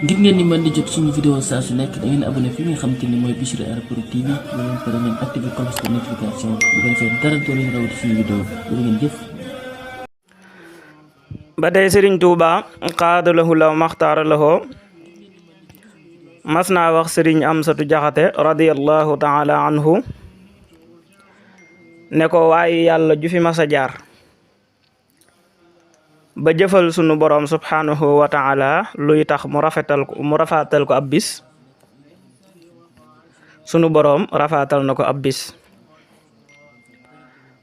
ngir ngeen di mën di jot suñu vidéo saa su nekk da ngeen abonné fi nga xamante ni mooy Bichri Airport TV ba leen pare ngeen activé cloche de notification bu ko defee dara doo leen rawati suñu vidéo jërë ngeen jëf. ba tey Serigne Touba xaadalahu law maxtaara lahoo mas naa wax Serigne Amsatu Jaxate radiyallahu taala anhu ne ko waaye yàlla ju fi mas a jaar ba jëfal sunu borom subhanahu wa taala luy tax mu rafaatal ko ab bis sunu borom rafaatal na ko ab bis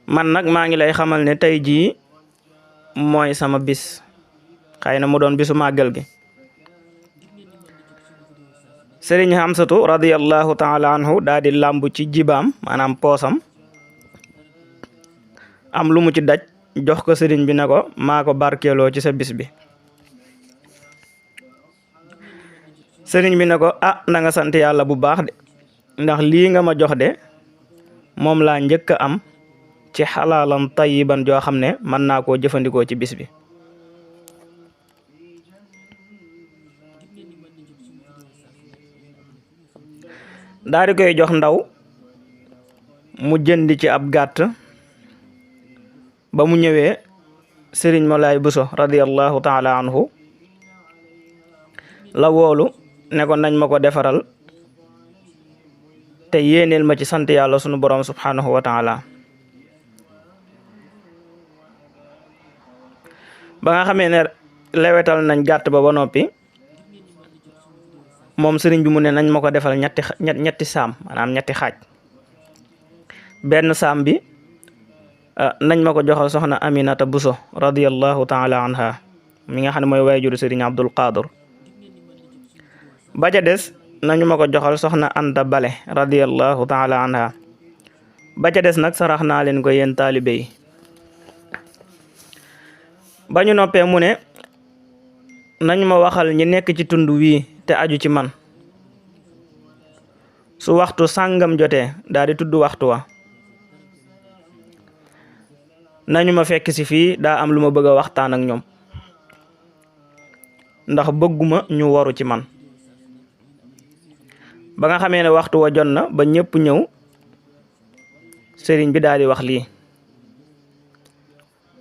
man nag maa ngi lay xamal ne tey jii mooy sama bis xëy na mu doon bisu màggal gi. Sëriñ Amsatu radiyallahu taala anhu daa di làmb ci jibaam maanaam poosam am lu mu ci daj jox ko sëriñ bi ne ko maa ko barkeeloo ci sa bis bi. Sëriñ bi ne ko na nga sant yàlla bu baax de ndax lii nga ma jox de moom laa njëkk a am ci xalaalan tayiban joo xam ne mën naa koo jëfandikoo ci bis bi. daa di koy jox ndaw mu jëndi ci ab gàtt ba mu ñëwee Sëriñ Molaay Buso radiyallahu taala anhu la woolu ne ko nañ ma ko defaral te yéeneel ma ci sant yàlla sunu borom subhanahu wa taala. ba nga xamee ne lewetal nañ gàtt ba noppi moom sëriñ bi mu ne nañ ma ko defal ñetti saam maanaam ñetti xaaj. benn saam bi nañ ma ko joxal soxna Aminata Buso radiyallahu taala anha mi nga xam ne mooy waajuru sëriñ Abdul Qadir. ba ca des nañu ma ko joxal soxna Anta Bale radiyallahu taala anha. ba ca des nag sarax naa leen ko yéen taalibe yi. ba ñu noppee mu ne nañu ma waxal ñi nekk ci tund wii te aju ci man su waxtu sàngam jotee daal di tudd waxtu wa nañu ma fekk si fii daa am lu ma bëgg a waxtaan ak ñoom ndax bëgguma ñu waru ci man. ba nga xamee ne waxtu wa jot na ba ñëpp ñëw sëriñ bi daal di wax lii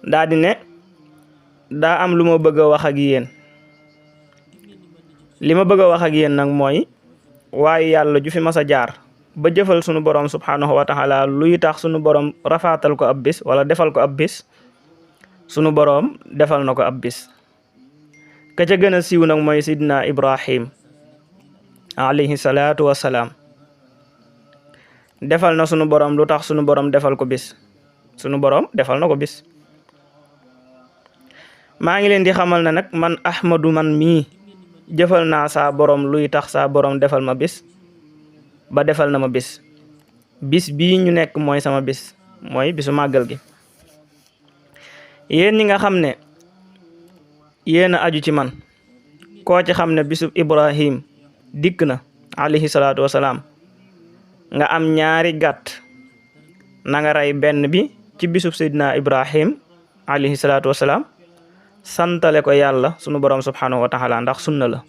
daal di ne daa am lu ma bëgg a wax ak yéen li ma bëgg a wax ak yéen nag mooy waaye yàlla ju fi mas a jaar ba jëfal sunu borom subhanahu wa taala luy tax sunu borom rafaatal ko ab bis wala defal ko ab bis sunu borom defal na ko ab bis. ka ca gën a siiw nag mooy sidna Ibrahim alayhi salaatu wassalaam defal na sunu borom lu tax sunu borom defal ko bis sunu borom defal na ko bis. maa ngi leen di xamal na nag man Ahmadu man mii jëfal naa saa borom luy tax saa borom defal ma bis ba defal na ma bis bii ñu nekk mooy sama bis mooy bisu màggal gi. yéen ñi nga xam ne yéen a aju ci man koo ci xam ne bisu Ibrahim dikk na alayhi salaatu wasalaam nga am ñaari gàtt na nga rey benn bi ci bisub Seydina Ibrahim alayhi salaatu wasalaam santale ko yàlla sunu borom subhanahu wa taala ndax sunna la.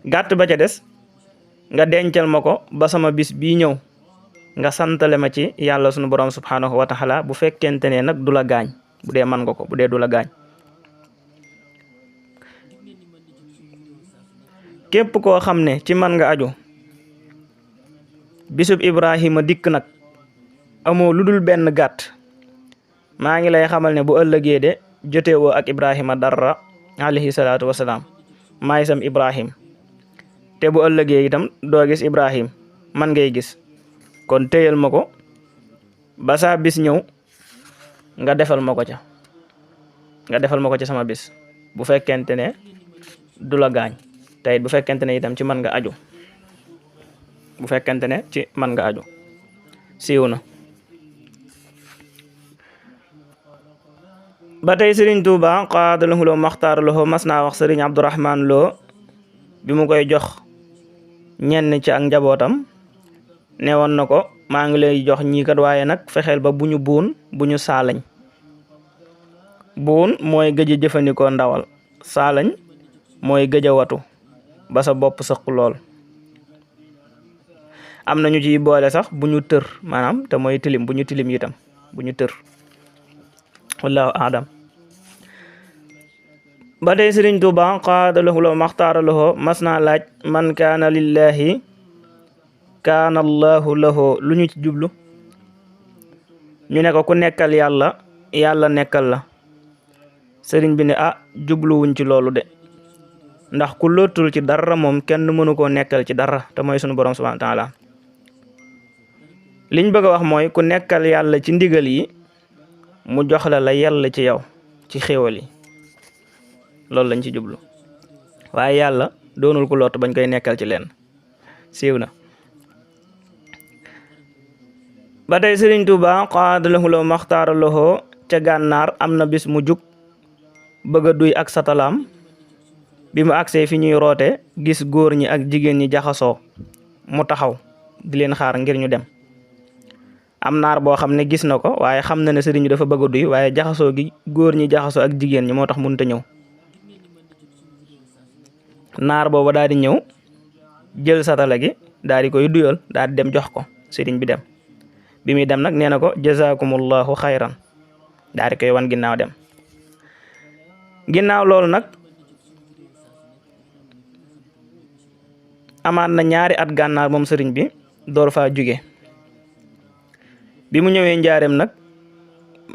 gàtt ba ca des nga dencal ma ko ba sama bis bii ñëw nga santale ma ci yàlla sunu borom subhanahu wa taala bu fekkente ne nag du la gaañ bu dee man nga ko bu dee du la gaañ. képp koo xam ne ci man nga aju bisub Ibrahima dikk nag amoo lu dul benn gàtt maa ngi lay xamal ne bu ëllëgee de jotewoo ak Ibrahima dara alayhi salaatu wasalaam maay sam Ibrahim te bu ëllëgee itam doo gis Ibrahim man ngay gis kon téyal ma ko ba saa bis ñëw nga defal ma ko ca sama bis bu fekkente ne du la gaañ te it bu fekkente ne itam ci man nga aju siiw na. ba tey Sëriñ Tuuba xaadalahu loo maxtaar loo mas naa wax Sëriñ Abdourahman Lo bi mu koy jox ñenn ci ak njabootam ne woon na ko maa ngi lay jox ñii kat waaye nag fexeel ba bu ñu buun bu ñu saalañ buun mooy gëj a jëfandikoo ndawal. saalañ mooy gëj a watu ba sa bopp sëq lool. am na ñu ciy boole sax bu ñu tër maanaam te mooy tilim bu ñu tilim itam bu ñu tër. wallahu a'lam. ba tey Sëriñ Tuuba qaada lahu law maxtaara lahu mas naa laaj man kaana lillahi kaana allahu lahu lu ñu ci jublu. ñu ne ko ku nekkal yàlla yàlla nekkal la. sëriñ bi ne jubluwuñ ci loolu de ndax ku lottul ci dara moom kenn mënu koo nekkal ci dara te mooy sunu borom subhanahu wa taala. liñ bëgg a wax mooy ku nekkal yàlla ci ndigal yi mu jox la yàlla ci yow ci xéewal yi loolu lañ ci jublu waaye yàlla doonul ku lott bañ koy nekkal ci leen siiw na. ba tey Sëriñ Tuuba qaada lahu law maxtaara lahu ca gànnaar am na bis mu jug bëgg a duy ak satalaam bi mu agsee fi ñuy roote gis góor ñi ak jigéen ñi jaxasoo mu taxaw di leen xaar ngir ñu dem. am naar boo xam ne gis na ko waaye xam na ne sëriñ bi dafa bëgg a duy waaye jaxasoo gi góor ñi jaxasoo ak jigéen ñi moo tax mënut a ñëw. naar booba daal di ñëw jël satala gi daal di koy duyal daal di dem jox ko sëriñ bi dem. bi muy dem nag nee na ko jazakumullahu xayran daal di koy wan ginnaaw dem. ginnaaw loolu nag amaat na ñaari at gànnaar moom sëriñ bi door faa jóge. bi mu ñëwee njaareem nag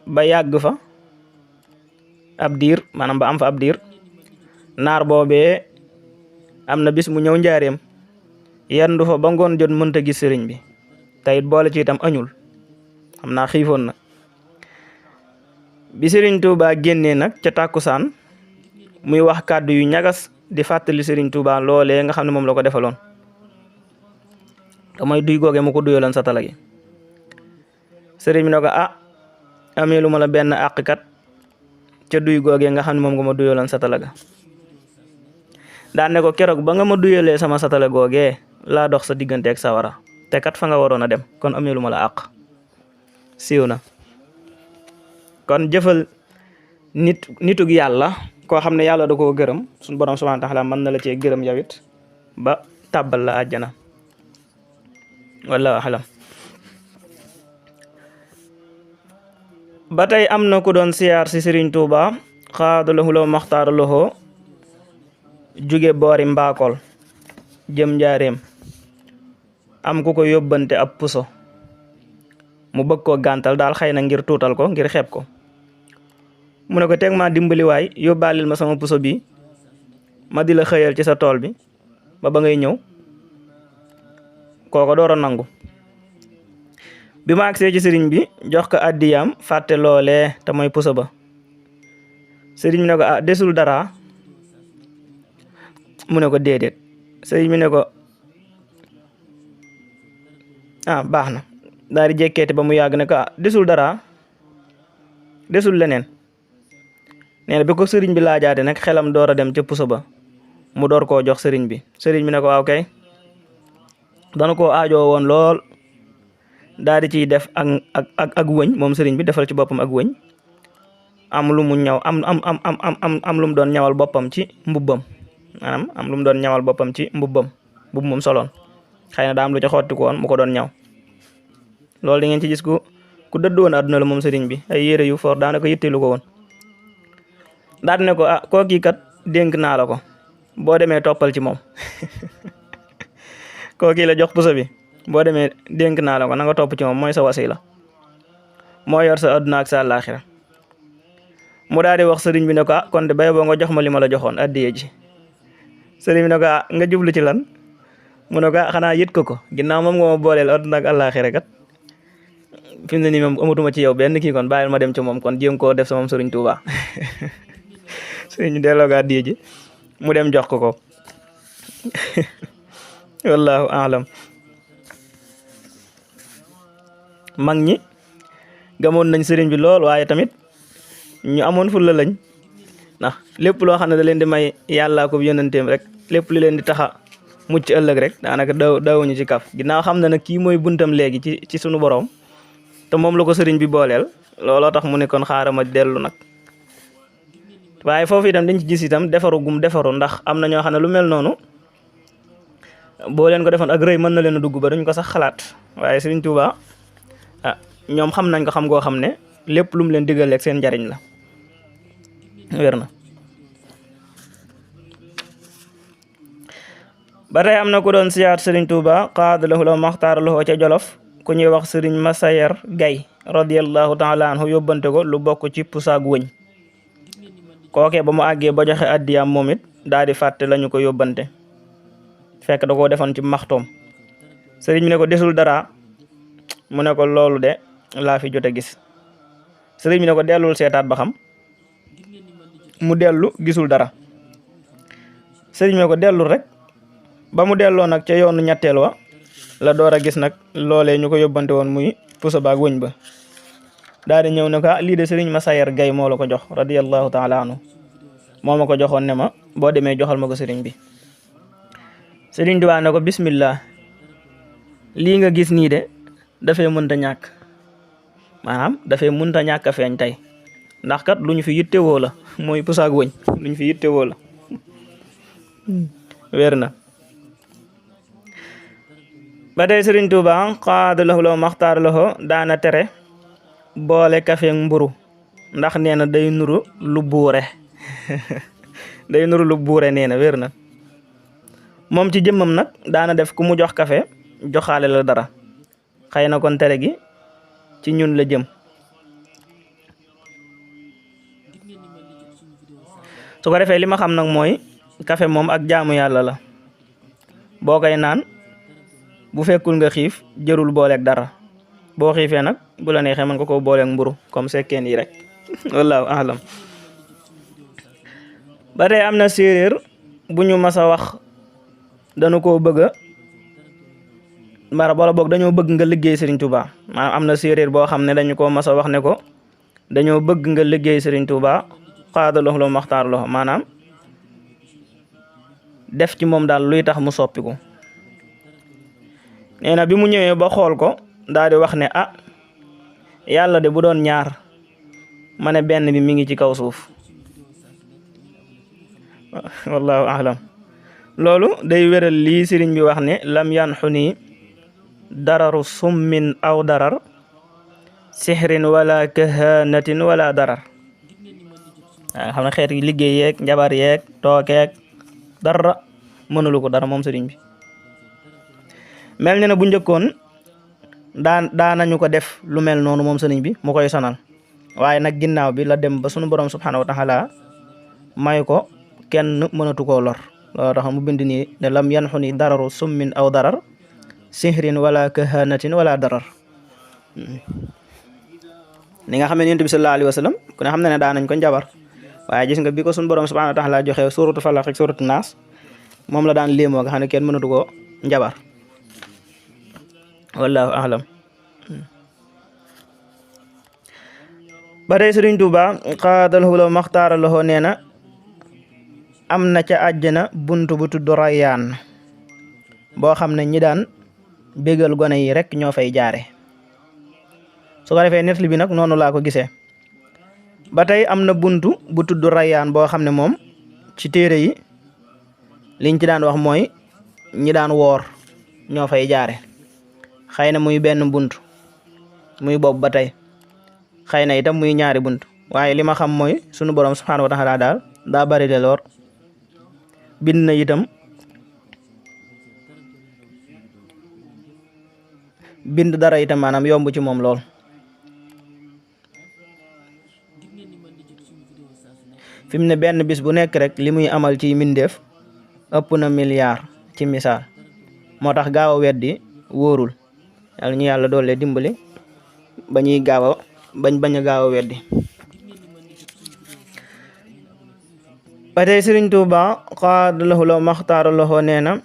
ba yàgg fa ab diir maanaam ba am fa ab diir naar boobee am na bis mu ñëw njaareem yendu fa ba ngoon jot mënta gis sëriñ bi tayit boole ci itam añul xam naa xiifoon na. bi Sëriñ Tuuba génnee nag ca tàkkusaan muy wax kàddu yu ñagas di fàttali Sëriñ Tuuba loolee nga xam ne moom la ko defaloon te mooy duy googee mu ko duyaloon satala gi. sëriñ bi ne ko amee lu ma la benn àqkat ca duy googee nga xam ne moom nga ma duyaloon satala ga. daan ne ko keroog ba nga ma duyalee sama satala googee laa dox sa diggante ak sawara te kat fa nga waroon a dem kon amee lu ma la àq. siiw na. kon jëfal nitug yàlla koo xam ne yàlla da koo gërëm suñu borom subhanahu wa taala mën na la cee gërëm yow it ba tàbbal la àjjana. wallahu alam. ba tey am na ku doon siyaar si Sëriñ Tuuba xaada lahu law maxtaara lahu jóge boori Mbakol jëm njaareem am ku ko yóbbante ab puso mu bëgg koo gàntal daal xëy na ngir tuutal ko ngir xeeb ko. mu ne ko teg maa dimbali waay yóbbaalil ma sama puso bi ma di la xëyal ci sa tool bi ba ngay ñëw. kooko door a nangu. bi ma agsee ci sëriñ bi jox ko addiyaam fàtte loolee te mooy puso ba. sëriñ bi ne ko desul dara mu ne ko déedéet. sëriñ bi ne ko baax na daal di jekkeeti ba mu yàgg ne ko desul dara desul leneen. nee na bi ko sëriñ bi laajaate nag xelam door a dem ca puso ba mu door koo jox sëriñ bi. sëriñ bi ne ko waaw kay dana koo aajoo woon lool daal di ciy def ak wëñ moom sëriñ bi defal ci boppam ak wëñ am lu mu ñaw am lu mu doon ñawal boppam ci mbubbam maanaam am lu mu doon ñawal boppam ci mbubbam mbubb moom soloon xëy na daa am lu ca xotti ko woon mu ko doon ñaw. loolu di ngeen ci gis ku dëdd woon àdduna la moom sëriñ bi ay yére yu for daanaka yitteelu ko woon. daal ne ko koo kii kat dénk naa la ko boo demee toppal ci moom koo kii la jox puso bi boo demee dénk naa la ko na nga topp ci moom mooy sa wasila moo yor sa àdduna ak sa àllaaxira. mu daal di wax sëriñ bi ne ko kon de bay boo nga jox ma li ma la joxoon addiye ji. sëriñ bi ne ko nga jublu ci lan mu ne ko xanaa yët ko ginnaaw moom nga ma booleel àdduna ak àllaaxira kat fi mu ne nii moom amatuma ci yow benn kii kon bàyyil ma dem ci moom kon jéem koo def sama Sëriñ Tuuba. sëriñ bi delloo ko addiye ji mu dem jox ko wallahu a'lam. mag ñi gamoon nañ sëriñ bi lool waaye tamit ñu amoon fulla lañ ndax lépp loo xam ne da leen di may yàllaa ko yonenteem rek lépp li leen di taxa mucc ëllëg rek daanaka daawuñu ci kaf ginnaaw xam na nag kii mooy buntam léegi ci sunu borom te moom la ko sëriñ bi booleel looloo tax mu ne kon xaaral ma dellu nag waaye foofu itam dañ ci gis itam defaru gum defaru, ndax am na ñoo xam ne lu mel noonu boo leen ko defoon ak rëy mën na leen a dugg ba duñ ko sax xalaat. waaye Sëriñ Tuubaa ñoom xam nañ ko xam goo xam ne lépp lu mu leen digal rek seen njariñ la. wér na. ba tey am na ku doon siyaat Sëriñ Tuubaa qaada lahu la maxtaar lahu ca Jolof, ku ñuy wax Sëriñ Masayer Gay radiyallahu taala anhu yóbbante ko lu bokk ci pusaag wëñ. kookee ba mu àggee ba joxe addiyaam moom it daal di fàtte lañu ko yóbbante, fekk da koo defoon ci maxtoom. sëriñ bi ne ko desul dara, mu ne ko loolu de laa fi jot a gis. sëriñ bi ne ko dellul seetaat ba xam, mu dellu gisul dara. sëriñ bi ne ko dellul rek. ba mu delloo nag ca yoonu ñetteel wa la door a gis nag loolee ñu ko yóbbante woon muy puso baag wëñ ba. daal di ñëw ne ko lii de sëriñ Masayer Gay moo la ko jox radiyallahu taala anhu, moo ma ko joxoon ne ma boo demee joxal ma ko sëriñ bi. sëriñ Tuubaa ne ko bismillah, lii nga gis nii de dafay mënta ñàkk, maanaam dafay mënta ñàkk a feeñ tey, ndax kat lu ñu fi yittewoo la, mooy pusaag wëñ lu ñu fi yittewoo la. wér na. ba tey Sëriñ Tuubaa qaada lahu la maxtaar lahu daana tere boole kafe ak mburu, ndax nee na day nuru lu buure day nuru lu buure nee na. wér na. moom ci jëmmam nag daana def ku mu jox kafe joxaale la dara, xëy na kon tere gi ci ñun la jëm. su ko defee li ma xam nag mooy kafe moom ak jaamu yàlla la, boo koy naan bu fekkul nga xiif jërul booleeg dara, boo xiifee nag bu la neexee mën nga koo booleeg mburu comme sekkeen yi rek. wallaahu a'lam. ba tey am na séeréer bu ñu mas a wax dañu koo bëgga mara bala boog dañoo bëgg nga liggéey Sëriñ Tuubaa. maanaam am na séeréer boo xam ne dañu koo mas a wax ne ko dañoo bëgg nga liggéey Sëriñ Tuubaa qaada lahu la maxtaar lahu, maanaam def ci moom daal luy tax mu soppiku. nee na bi mu ñëwee ba xool ko daal di wax ne yàlla de bu doon ñaar ma ne benn bi mi ngi ci kaw suuf. wallahu a'lam. loolu day wéral lii sëriñ bi wax ne lam yanxu nii dararu summin aw darar sixrin wala kahanatin wala darar. waaw xam ne xeet liggéey yeeg njabar yeeg tookeeg dara mënulu ko dara moom sëriñ bi. mel ni na bu njëkkoon daanañu ko def lu mel noonu moom sëriñ bi mu koy sonal, waaye nag ginnaaw bi la dem ba sunu borom subhanahu wa taala may ko kenn mënatu koo lor. loolu tax mu bind nii ne lam yanxu ni dararu summin aw darar sihrin wala kahanatin wala darar. ni nga xam ne yonent bi sallallahu alayhi wa sallam ku ne xam ne daanañ ko njabar, waaye gis nga bi ko sunu borom subhanahu wa taala joxe suratu falaq ak suratu naas moom la daan léemoo nga xam ne kenn mënatu koo njabar. wallahu a'lam. ba tey Sëriñ Tuubaa qaada lahu la maxtaara lahu nee na am na ca àjjana buntu bu tudd Rayyaan boo xam ne ñi daan bégal gone yi rek ñoo fay jaare. su ko defee nettali bi nag noonu laa ko gisee. ba tey am na buntu bu tudd Rayyaan boo xam ne moom ci téere yi liñ ci daan wax mooy ñi daan woor ñoo fay jaare. xëy na muy benn bunt muy boobu ba tey, xëy na itam muy ñaari bunt, waaye li ma xam mooy sunu borom subhanahu wa taala daal daa bari le loor. bind na itam bind dara itam maanaam yomb ci moom lool. fi mu ne benn bis bu nekk rek li muy amal ci mbindeef ëpp na milliard ci misaal, moo tax gaaw a weddi wóorul. yàlla ñu yàlla doole dimbali ba ñuy bañ a gaaw a weddi. ba tey Sëriñ Tuubaa qaada lahu la maxtaara lahu nee na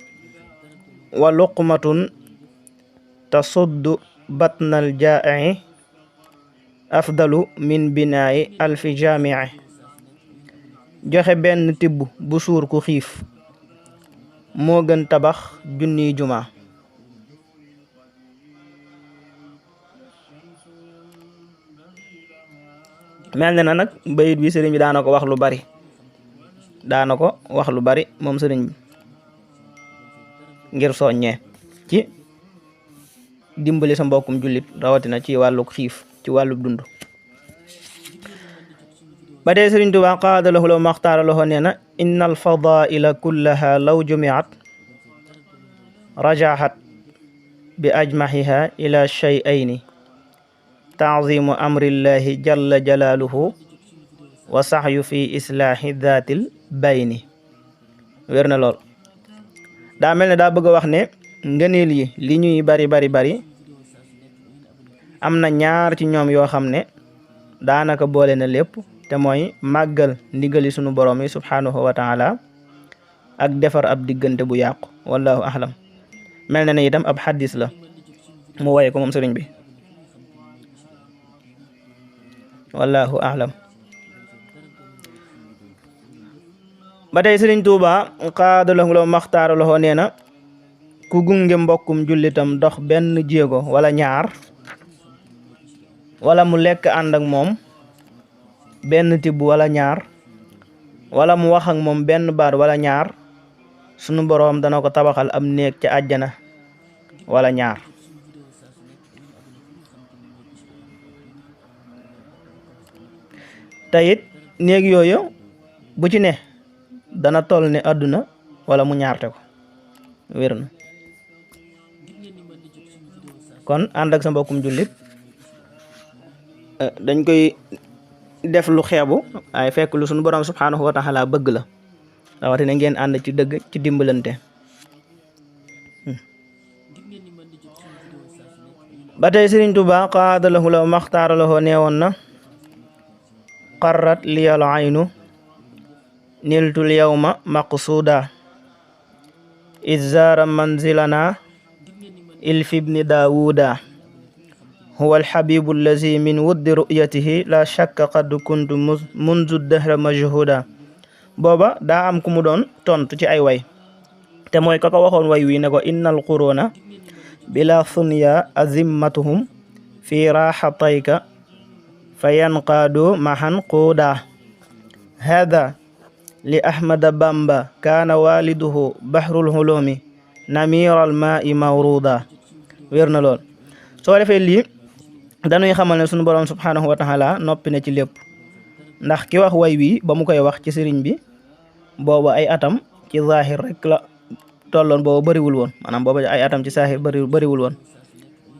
wa luqmatun tasuddu batnal jaa'i afdalu min binaayi alfi jaami'i. joxe benn tibb bu suur ku xiif moo gën tabax junniy jumaa. mel na nag bayit bi sëriñ bi daana ko wax lu bari, daana ko wax lu bari moom sëriñ bi ngir soññee ci dimbali sa mbokkum jullit rawatina ci wàllu xiif ci wàllu dund. ba tey sëriñ Tuubaa qaada lahu law maxtaara lahu nee na inna al fadaila kullaha law jumiat rajahat bi ajmahiha ila shay'ayni taazimu amrillahi jalla jalaaluhu wa saxyu fi islaahi daatil bayni. wér na lool. daa mel ne daa bëgg a wax ne ngëneel yi li ñuy bari am na ñaar ci ñoom yoo xam ne daanaka boole na lépp te mooy màggal ndigali sunu borom yi subhanahu wa taala ak defar ab diggante bu yàqu. wallahu ahlam. mel na ne itam ab xaddis la mu waye ko moom sëriñ bi. wallahu ahlam. ba tey sëriñ Tuuba qaada lahu law maxtaara lahu nee na ku gunge mbokkum jullitam dox benn jéego wala ñaar wala mu lekk ànd ak moom benn tibb wala ñaar wala mu wax ak moom benn baat wala ñaar sunu boroom dana ko tabaxal am néeg ca àjjana wala ñaar. te it néeg yooyu bu ci ne dana toll ne àdduna wala mu ñaarte ko. wér na. kon ànd ak sa mbokkum jullit dañ koy def lu xeebu ay fekk lu sunu borom subhanahu wa taala bëgg la rawatina ngeen ànd ci dëgg ci dimbalante. ba tey Sëriñ Tuubaa qaada lahu law maxtaara lahu neewoon na qarrat liyal aynu niltul yawma maqsuuda izzaara manzilana ilfi ibni daawuda huwa alxabibu allazi min wuddi ru'yatihi la shakka qad kuntu munzu dahra majhuda. booba daa am ku mu doon tontu ci ay way te mooy ka ko waxoon way wi ne ko innal quruna bila thunya azimmatuhum fi raxatayka fa yanqaadu mahan quuda hada li ahmada bamba kaana waliduhu bahrul hulumi namiral ma'i mawruda. wér na lool. soo defee lii dañuy xamal ne sunu borom subhanahu wa taala noppi na ci lépp ndax ki wax way wi ba mu koy wax ci sëriñ bi booba ay atam ci zahir rek la tolloon booba bëriwul woon maanaam booba ay atam ci zahir bëriwul woon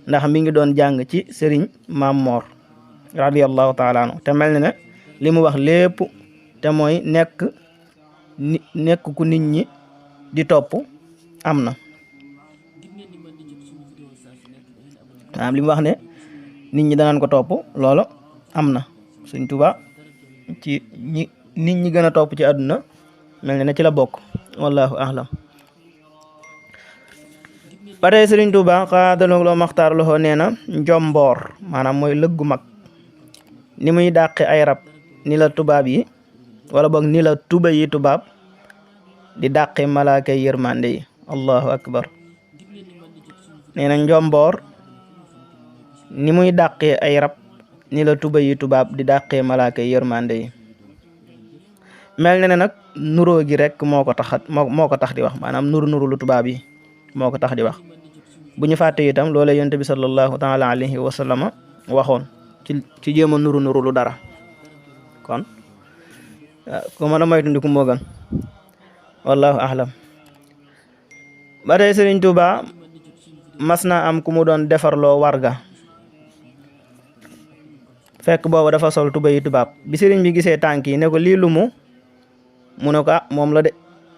ndax mi ngi doon jàng ci sëriñ Maam Moor radiyallahu taala anhu te mel ne li mu wax lépp te mooy nekk ku nit ñi di topp am na. maanaam li mu wax ne nit ñi danaan ko topp loolu am na. Sëriñ Tuubaa ci nit ñi gën a topp ci àdduna mel ne ci la bokk. wallahu ahlam. ba tey Sëriñ Tuubaa qaada lahu law maxtaara lahu nee na njomboor maanaam mooy lëggu mag ni muy dàqe ay rab ni la tubaab yi wala boog ni la tuba yi tubaab di dàqe malaaka yërmande yi. allahu akbar. nee na njomboor ni muy dàqee ay rab ni la tuba yi tubaab di dàqee malaaka yërmande yi. mel na ne nag nuroo gi rek moo ko tax di wax maanaam nuru lu tubaab yi moo ko tax di wax. bu ñu fàtte itam loola yonent bi sallallahu taala alayhi wa sallama waxoon ci jéem a nuru lu dara kon ku mën a moytandiku moo gën. wallahu ahlam. ba tey Sëriñ Tuubaa mas naa am ku mu doon defarloo warga fekk booba dafa sol tubayi tubaab bi sëriñ bi gisee tànk yi ne ko lii lu mu ne ko moom la de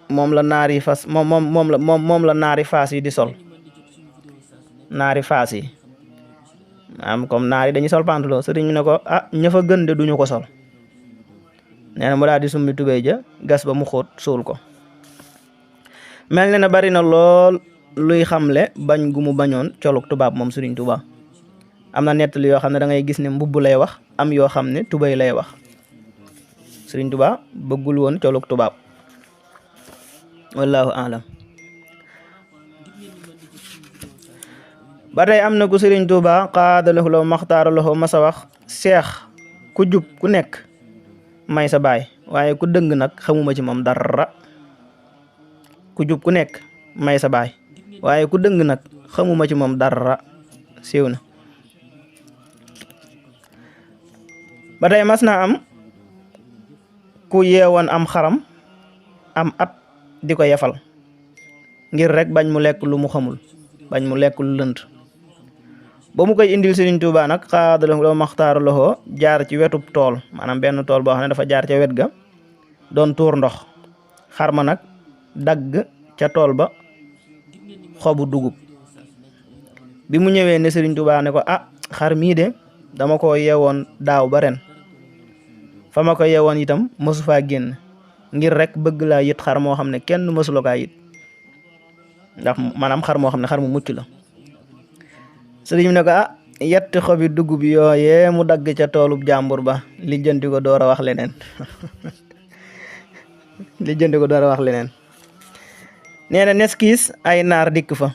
moom la naari fas moom la naari faas yi di sol. naari faas yi am comme naari dañuy sol pantalon sëriñ bi ne ko ña fa gën de duñu ko sol. nee na mu daal di summi tubéy ja gas ba mu xóot suul ko. mel na bari na lool luy xamle bañ gu mu bañoon coluk tubaab moom Sëriñ Tuubaa. am na nettali yoo xam ne da ngay gis ne mbubb lay wax am yoo xam ne tubéy lay wax. Sëriñ Tuubaa bëggul woon coluk tubaab. wallahu alam. ba tey am na ku Sëriñ Tuubaa qaada lahu law maxtaara lahu masa wax seex ku jub ku nekk may sa baay waaye ku dëng nag xamuma ci moom dara. ku jub ku nekk may sa baay waaye ku dëng nag xamuma ci moom dara. siiw na. ba tey mas naa am ku yeewoon am xaram am at di ko yefal ngir rek bañ mu lekk lu mu xamul, bañ mu lekk lu lënt. ba mu koy indil Sëriñ Tuubaa nag xaadalahu maxtaaru lahu jaar ci wetub tool, maanaam benn tool boo xam ne dafa jaar ca wet ga doon tuur ndox. xar ma nag dagg ca tool ba xobu dugub. bi mu ñëwee ne Sëriñ Tuubaa ne ko xar mii de dama ko yeewoon daaw ba ren, fa ma ko yeewoon itam mësu faa génn, ngir rek bëgg laa yit xar moo xam ne kenn mësula kaa yit, ndax maanaam xar moo xam ne xar mu mucc la. sëriñ bi ne ko yetti xobi dugub yooyee mu dagg ca toolub jàmbur ba lijjanti ko door a wax leneen lijjanti ko door a wax leneen. nee na neskiis ay naar dikk fa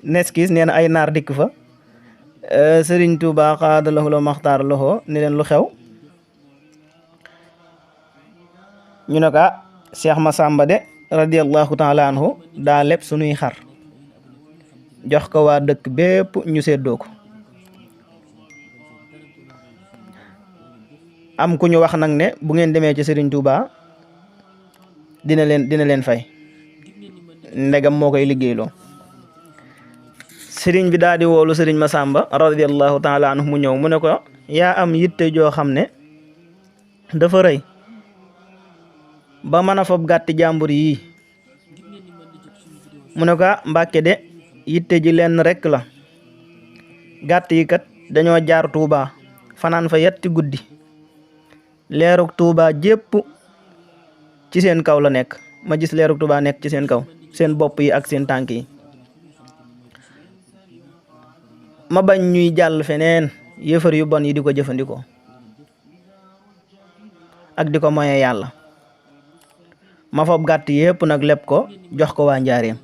neskiis nee na ay naar dikk fa Sëriñ Tuubaa xaadalahu la maxtaar loxo ni leen lu xew. ñu ne ko Cheikh Massamba de radiyallahu taala anhu daa leb sunuy xar jox ko waa dëkk bépp ñu séddoo ko. am ku ñu wax nag ne bu ngeen demee ci Sëriñ Tuubaa dina leen fay ndegam moo koy liggéeyloo. sëriñ bi daal di woolu Sëriñ Massamba radiyallahu taala anhu mu ñëw mu ne ko yaa am yitte joo xam ne dafa rëy ba mën a fob gàtti jàmbur yii. mu ne ko Mbàkke de yitte ji lenn rekk la. gàtt yi kat dañoo jaar Tuubaa fanaan fa yetti guddi, leeruk Tuubaa jépp ci seen kaw la nekk, ma gis leeruk Tuubaa nekk ci seen kaw, seen bopp yi ak seen tànk yi. ma bañ ñuy jàll feneen yëfar yu bon yi di ko jëfandikoo ak di ko moye yàlla. ma fob gàtt yépp nag leb ko jox ko waa njaareem.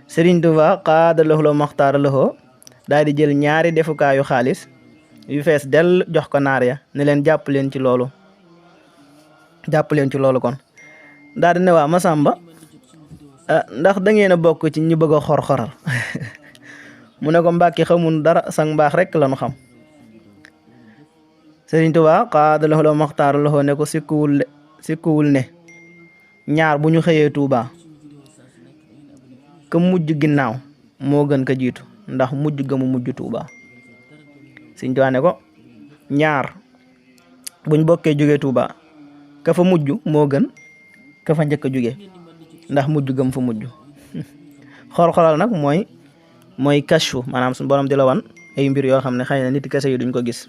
Sëriñ Tuubaa xaadalahu la maxtaara lahu daal di jël ñaari defukaayu xaalis yu fees dell jox ko naar ya ne leen jàpp leen ci loolu kon. daal di ne waa Massamba ndax da ngeen a bokk ci ñi bëgg a xor-xoral mu ne ko Mbàkke xamul dara, sang mbaax rek la nu xam. Sëriñ Tuubaa xaadalahu la maxtaara lahu ne ko sikkuwul ne ñaar bu ñu xëyee Tuubaa ka mujj ginnaaw moo gën ka jiitu, ndax mujj ga mu mujj Tuubaa. Sëriñ Tuubaa ne ko ñaar buñ bokkee jógee Tuubaa ka fa mujj moo gën ka fa njëkk a jóge, ndax mujj gam fa mujj. xor-xoral nag mooy kashfu, maanaam suñu borom di la wan ay mbir yoo xam ne xëy na nit kese yi duñ ko gis.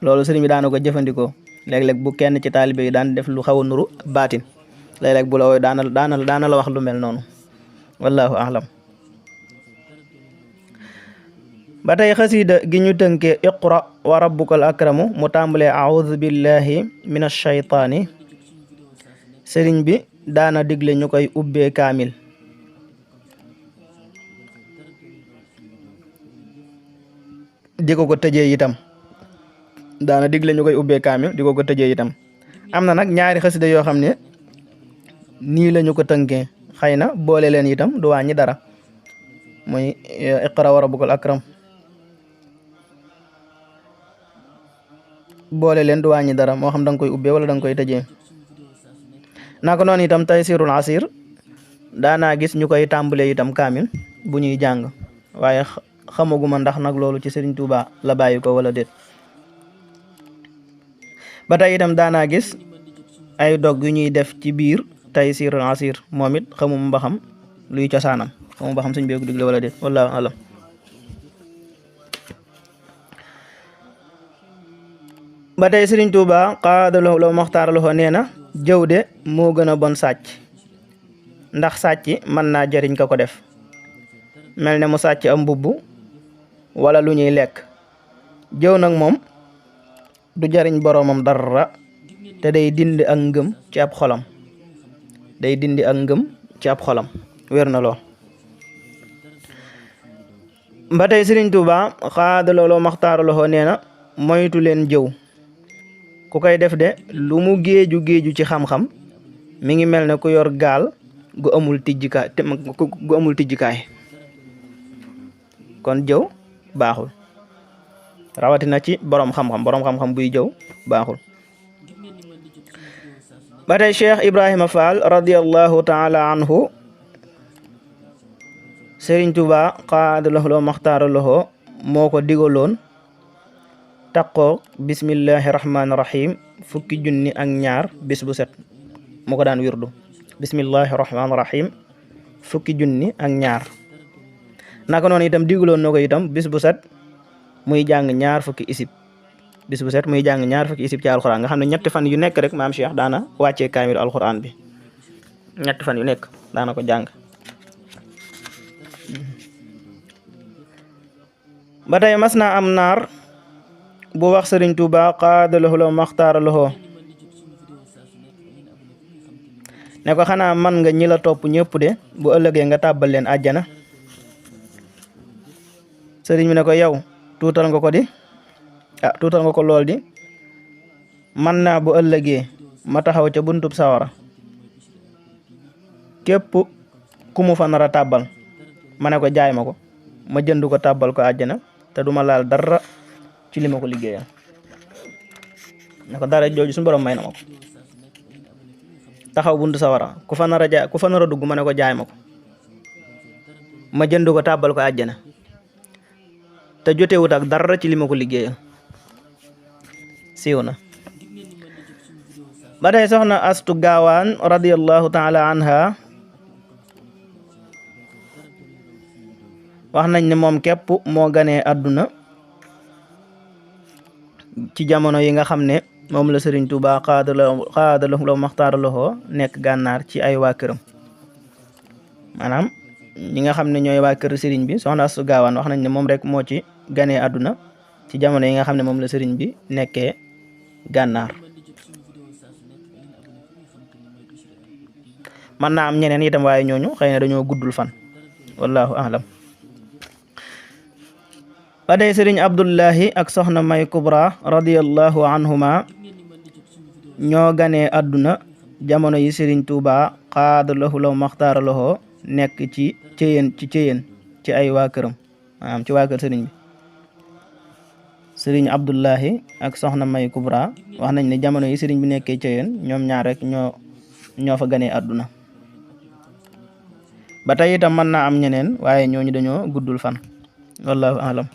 loolu sëriñ bi daana ko jëfandikoo léeg-léeg bu kenn ci taalibe yi daan def lu xaw a nuru baatin, léeg-léeg bu la wooy daana la wax lu mel noonu. wallahu a'lam. ba tey xasiida gi ñu tënkee iqra wa rabbukal akramu mu tàmbalee a'udhu billahi minash shaytaani. sëriñ bi daana digle ñu koy ubbee kaamil. di ko tëjee itam daana digle ñu koy ubbee kaamil di ko tëjee itam. am na nag ñaari xasida yoo xam ne nii la ñu ko tënkee, xëy na boole leen itam du wàññi dara, muy iqra wa rabbukal akram. boole leen du wàññi dara, moo xam da nga koy ubbee wala da nga koy tëjee. naka noonu itam taysirul asir daanaa gis ñu koy tàmbalee itam kaamil bu ñuy jàng, waaye xamaguma ndax nag loolu ci Sëriñ Tuubaa la bàyyi ko wala déet. ba tey itam daanaa gis ay dog yu ñuy def ci biir taysirul asir, moom it xamuma ba xam luy cosaanam, xamuma ba xam suñ beeku digle wala déet, wallaahu alam. ba tey Sëriñ Tuubaa xaadalahu la maxtaara lahu nee na jëw de moo gën a bon sàcc, ndax sàcc mën naa jariñ ka ko def, mel ne mu sàcc am mbubb wala lu ñuy lekk. jëw nag moom du jariñ boroomam dara, te day dindi ak ngëm ci ab xolam, wér na lool. ba tey Sëriñ Tuuba xaada looloo maxtaara loxo nee na moytu leen jëw ku koy def de lu mu géeju ci xam-xam mi ngi mel ne ku yor gaal gu amul tijjikaay kon jëw baaxul rawatina ci borom xam-xam buy jëw baaxul. ba tey Cheikh Ibrahima Fall radiyallahu taala anhu Sëriñ Tuuba xaada loxo maxtaara loxo moo ko digaloon taqoo bismillahi rahmaani rahim fukki junni ak ñaar bis bu set moo ko daan wirdu bismillahi rahmaani rahim fukki junni ak ñaar naka noonu itam digaloon na ko itam bis bu set muy jàng ñaar fukki isib ci alxuraan nga xam ne ñetti fan yu nekk rek maam Cheikh daana wàccee kaamil alxuraan bi ñetti fan yu nekk daana ko jàng. ba tey mas naa am naar bu wax Sëriñ Tuuba xaada loxo maxtaara loxo ne ko xanaa man nga ñi la topp ñëpp de bu ëllëgee nga tàbbal leen àjjana. sëriñ bi ne ko yow tuutal nga ko di tuutal nga ko lool di man naa bu ëllëgee ma taxaw ca buntub sawara képp ku mu fa nar a tàbbal ma ne ko jaay ma ko ma jënd ko tàbbal ko àjjana te duma laal dara ci li ma ko liggéeyal ne ko dara jooju suñu borom may na ma ko taxaw buntu sawara ku fa nar a dugg ma ne ko jaay ma ko ma jënd ko tàbbal ko àjjana te jotewut ak dara ci li ma ko liggéeyal. siiw na. ba tey soxna Astu Gaawaan radiyallahu taala anha wax nañ ne moom képp moo ganee àdduna ci jamono yi nga xam ne moom la Sëriñ Tuuba xaada loxo maxtaara loxo nekk gànnaar ci ay waa këram maanaam ñi nga xam ne ñooy waa kër sëriñ bi soxna Astu Gaawaan wax nañ ne moom rek moo ci ganee àdduna ci jamono yi nga xam ne moom la sëriñ bi nekkee gànnaar. mën naa am ñeneen itam waaye ñooñu xëy na dañoo guddul fan wallahu a'lam. ba tey Sëriñ Abdullahi ak soxna May Kubra radiyallahu anhuma ñoo ganee àdduna jamono yi Sëriñ Tuuba xaada loxo maxtaara loxo nekk ci céyeen ci ay waa këram maanaam ci waa kër sëriñ bi. Sëriñ Abdullahi ak soxna May Kubra wax nañ ne jamono yi sëriñ bi nekkee céyeen ñoom ñaar rek ñoo fa ganee àdduna. ba tey itam mën naa am ñeneen waaye ñooñu dañoo guddul fan wallahu a'lam.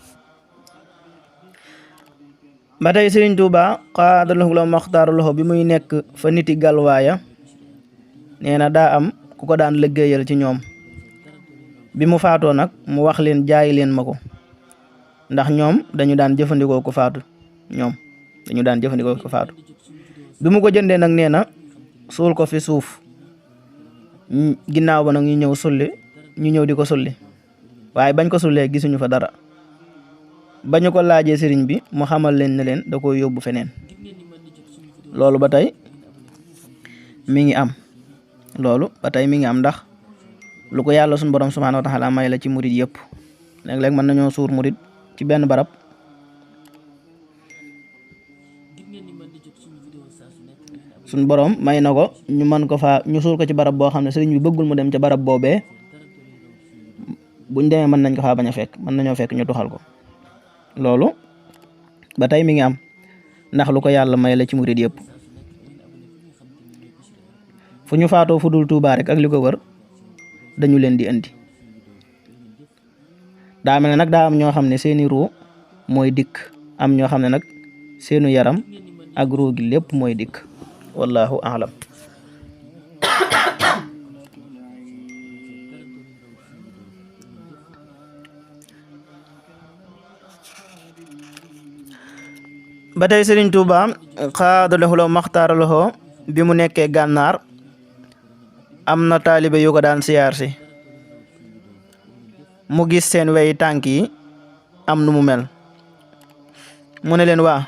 ba tey Sëriñ Tuuba xaada loxo maxtaara loxo bi muy nekk fa niti galwaaya nee na daa am ku ko daan liggéeyal ci ñoom bi mu faatoo nag mu wax leen jaay leen ma ko ndax ñoom dañu daan jëfandikoo ko faatu bi mu ko jëndee nag nee na suul ko fi suuf ginnaaw ba nag ñu ñëw di ko sulli waaye bañ ko sullee gisuñu fa dara bañu ko laajee sëriñ bi mu xamal leen ne leen da ko yóbbu feneen. loolu ba tey mi ngi am ndax lu ko yàlla suñu borom subhaanahu wa taala may la ci murid yëpp léeg-léeg mën nañoo suur murid ci benn barab suñu borom may na ko ñu suur ko ci barab boo xam ne sëriñ bi bëggul mu dem ca barab boobee buñ demee mën nañ ko faa bañ a fekk mën nañoo fekk ñu tuxal ko. loolu ba tey mi ngi am ndax lu ko yàlla may la ci murid yëpp fu ñu faatoo fu dul Tuubaa rek ak li ko wër dañu leen di indi. daa mel ne nag daa am ñoo xam ne seeni ruu mooy dikk am ñoo xam ne nag seenu yaram ak ruu gi lépp mooy dikk wallahu a'lam. ba tey Sëriñ Tuuba xaada loxo maxtaara loxo bi mu nekkee gànnaar am na taalibe yu ko daan siyaar si mu gis seen wey tànk yi am nu mu mel mu ne leen waa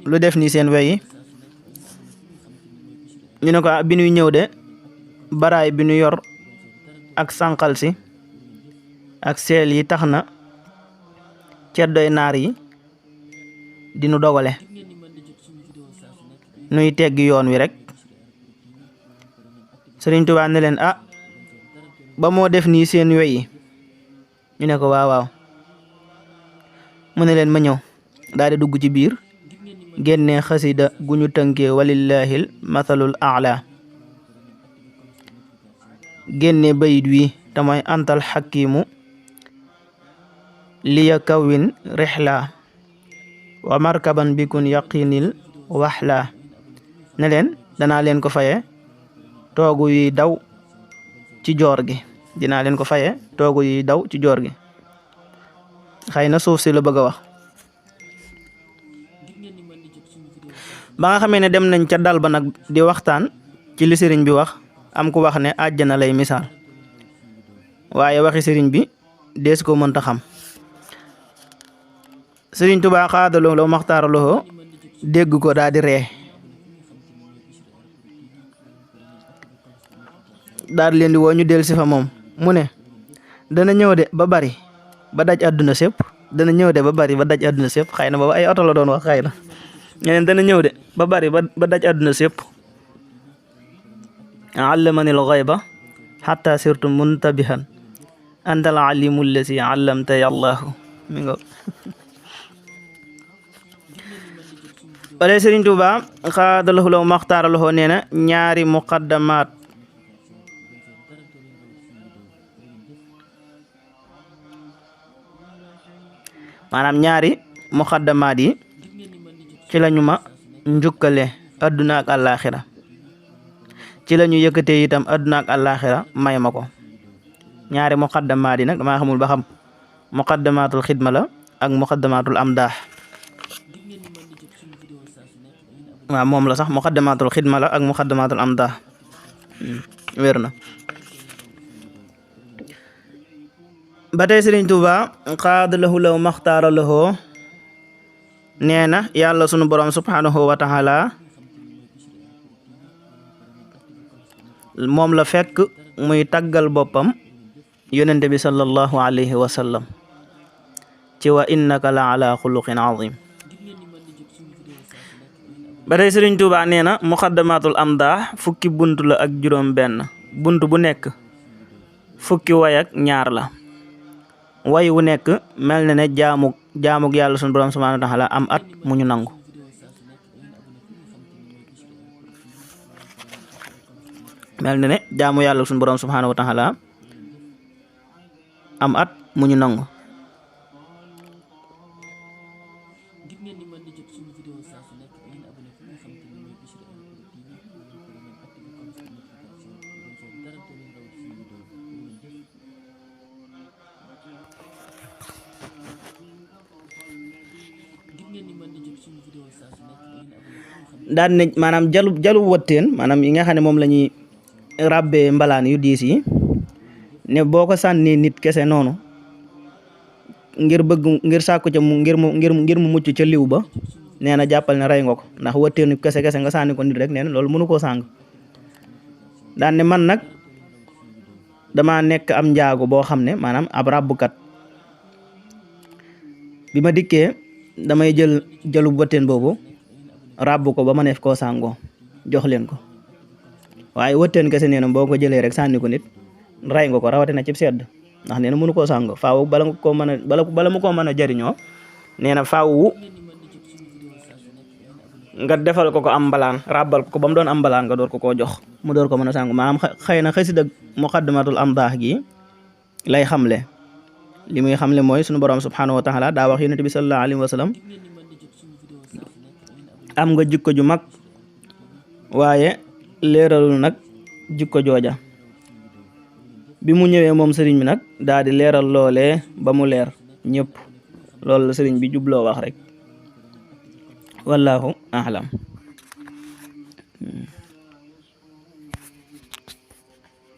lu def ni seen wey ñu ne ko bi ñuy ñëw de baraay bi ñu yor ak sànqal si ak seel yi tax na ceddoy naar yi di nu dogale nuy teggi yoon wi rek Sëriñ Tuubaa ne leen ba moo def nii seen weyi ñu ne ko waaw waaw mu ne leen ma ñëw daal di dugg ci biir génnee xasida gu ñu tënkee walillahil mathalul a'la génne bayit wi te mooy antal xakimu liya kawin rixla wa markaban bikun yaqinil waxla ne leen danaa leen ko faye toogu yuy daw ci joor gi dinaa leen ko faye toogu yuy daw ci joor gi xëy na suuf si la bëgg a wax ba nga xamee ne dem nañ ca dal ba nag di waxtaan ci li sëriñ bi wax am ku wax ne àjjana lay misaal waaye waxi sëriñ bi dees ko mënta xam Sëriñ Tuubaa xaadaloo la maxtaaraloo dégg ko daal di ree daal leen di woo ñu del si fa moom mu ne dana ñëw de ba bari ba daj àdduna sépp dana ñëw de ba bari ba daj àdduna sépp xëy na booba ay oto la doon wax xëy na ñeneen dana ñëw de ba bari ba daj àdduna sépp allamanil ghayba hatta sirtu muntabihan antal alimul lazi allamta yallahu mi nga wala Sëriñ Tuubaa xaadalahu law maxtaaraloo nee na ñaari muqaddamaat maanaam ñaari muqaddamaat yi ci lañu ma njukkale adduna ak àllaaxira ci lañu yëkkatee itam adduna ak àllaaxira may ma ko ñaari muqaddamaat yi nag damaa xamul ba xam muqaddamaatul xidma la ak muqaddamaatul amdaax waaw moom la sax muqaddamaatul xidma la ak muqaddamaatul amdaax wér na ba tey Sëriñ Tuubaa xaadalahu law maxtaaraloo nee na yàlla sunu borom subhanahu wa taala moom la fekk muy taggal boppam yonente bi sallallahu alayhi wa sallam ci wa innaka la ala xuluqin azim ba tey Sëriñ Tuubaa nee na muqaddamatul amdaax fukki bunt la ak juróom benn bunt bu nekk fukki way ak ñaar la way wu nekk mel na ne jaamug yàlla sunu borom subhanahu wa taala am at mu ñu nangu mel na ne jaamu yàlla sunu borom subhanahu wa taala am at mu ñu nangu daan ne maanaam jalu wëtteen maanaam yi nga xam ne moom la ñuy ràbbee mbalaan yu diis yi ne boo ko sànnee nit kese noonu ngir sàkku ca mu ngir mu mucc ca liw ba nee na jàppal ne rey nga ko ndax wëtteenu kese nga sànni ko nit rek nee na loolu mënu koo sàng daan ne man nag dama nekk am njaago boo xam ne maanaam ab ràbbkat bi ma dikkee damay jël jalub wëtteen boobu ràbb ko ba ma neef koo sàngoo jox leen ko waaye wëtteen kese nee na boo ko jëlee rek sànni ko nit rey nga ko rawatina ci sedd ndax nee na mënu koo sàngoo faaw bala mu koo mën a jariñoo nee na faaw nga defal ko am mbalaan ràbbal ko ba mu doon am mbalaan nga door ko koo jox mu door ko mën a sàngu maanaam xëy na xasida muqaddamatul amdaax gi lay xamle li muy xamle mooy sunu borom subhanahu wa taala daa wax yonent bi sallallahu alayhi wa sallam am nga jikko ju mag waaye leeralul nag jikko jooja bi mu ñëwee moom sëriñ bi nag daal di leeral loolee ba mu leer ñëpp loolu la sëriñ bi jubloo wax rek wallahu a'lam